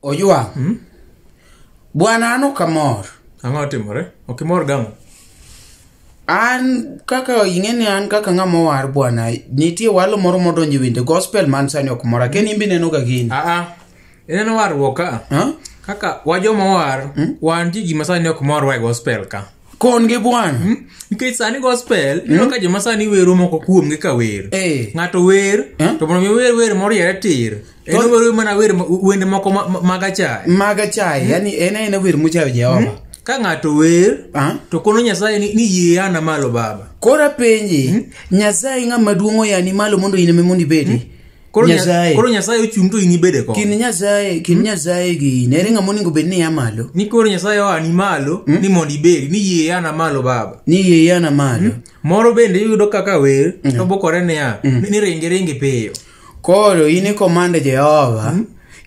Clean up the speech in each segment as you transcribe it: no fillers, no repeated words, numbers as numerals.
Ojwang. Bwana an ok amor. Ang'o otimore? Ok imor gang'o? An kaka ing'e ni an kaka ng'ama owar bwana, nitie walo moro modonjo e wende gospel man sani ok mora. Ken in be ineno ga gini. Aa, ineno warruok ka? Ha? Kaka wa joma owar, wan nitie gima sani ok morwa e gospel ka. Kon gi bwana. Nikech sani gospel, ineno ka joma sani wero moko kuomgi ka wer. Eh. Ng'ato wer, Eh? to mondo mi wer wer moriere tir. En To- owero mana wer wende moko mag achaye. Maga chaye, yani en aena wer mochayo Jehova. Ka ng'ato wer, Ah? to kono Nyasaye ni yie ana malo baba. Koro apenji, Nyasaye ng'ama duong' oyani malo mondo in ema mondo ibedi. Koro Nyasaye. Koro Nyasaye ochung' to in ibede kode. Kind Nyasaye, kind Nyasaye gi in, ere ng'ama onego bed ni ya malo? Ni koro Nyasaye oani malo ni mondo ibedi, ni yie ana malo baba. Ni yie yana malo. Moro bende iyudo kaka wer, to bokore niya, ni ringi ringi piyo. Koro in i command Jehova,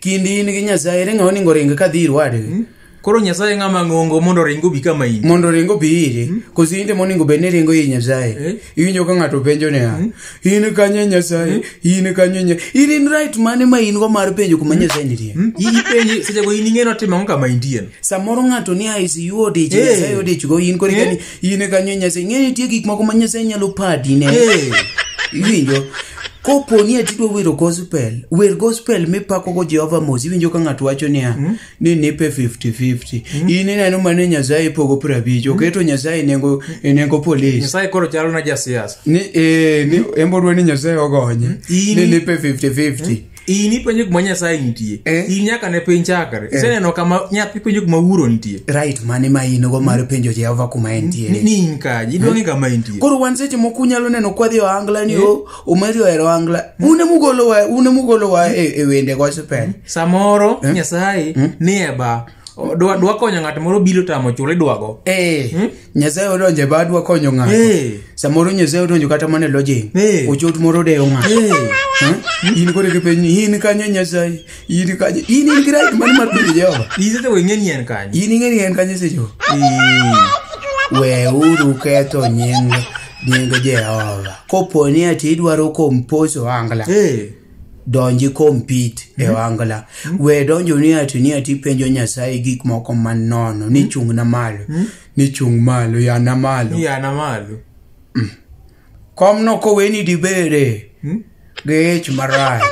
kind in gi Nyasaye ere ng'ama onego ring kadhi ir wadgi? Koro Nyasaye ng'ama ng'ongo mondo oring obi kama in. Mondo oring obi iri, koso in ema onego bed ni iringo ir Nyasaye? Eh. Iwinjo ka ng'ato penjo niya, in kanye Nyasaye, in kanye Nyasaye. In in right mane ma in go mar penjo kuma Nyasaye nitie? Ipenji sechego in ing'e notimo ang'o kama intie no. Samoro ng'ato ni ICU odich, Eh. Nyasaye odich go, in koro Eh. ikani, in kanye Nyasaye. Ing'e ni nitie gik moko ma Nyasaye nyalo padi ne. Eh. Iwinjo? Kopo ni ati idwa wero gospel, wer gospel mipako go Jehova mos, iwinjo ka ng'ato wacho niya, ni nipe 50-50. In ineno mane Nyasaye pogo 50, oketo Nyasaye nengo e nengo polis. Nyasaye koro chalo na jasiasa. Ni ni embo dwa ni Nyasaye ogonye. In- Ni nipe 50-50. In ipenjo kuma Nyasaye nitie. Eh. In nyaka ne piny chakre. Iseneno kama nyathi penjo kuma wuoro nitie. Right mane ma in go mar penjo Jehova kuma entiere. Ni in kaji, idwa ng'e kama intie. Koro wan seche moko unyalo neno kwadhi ohangla ni o Omari ohero ohangla. Un emugolowa, un emugolowa e wende gospel. Samoro Nyasaye ni e ba. Dwa konyo ng'at moro bilo tamo chule idwago. Nyasaye odonjo e badwa konyo ng'ato. Eh. Samoro Nyasaye odonjo kata mana e lodging. Eh. Ochot moro dewo ng'ato. Eh. In koro ipenjo ni in kanye Nyasaye? In kanye? In in gi right mane mar penjo Jehova? In sechego ing'e ni en kanye. In ing'e ni en kanye sechego? Eh. Weuru ketho nying Jehova. Kopo ni ati idwaro compose ohangla. Eh. Donji compete e ohangla. We donjo ni ati ni ati penjo Nyasaye gik moko manono ni chung'na malo. Ni chung' malo, yana malo. Ni yana malo. Komno koweni dibede gi ich marach.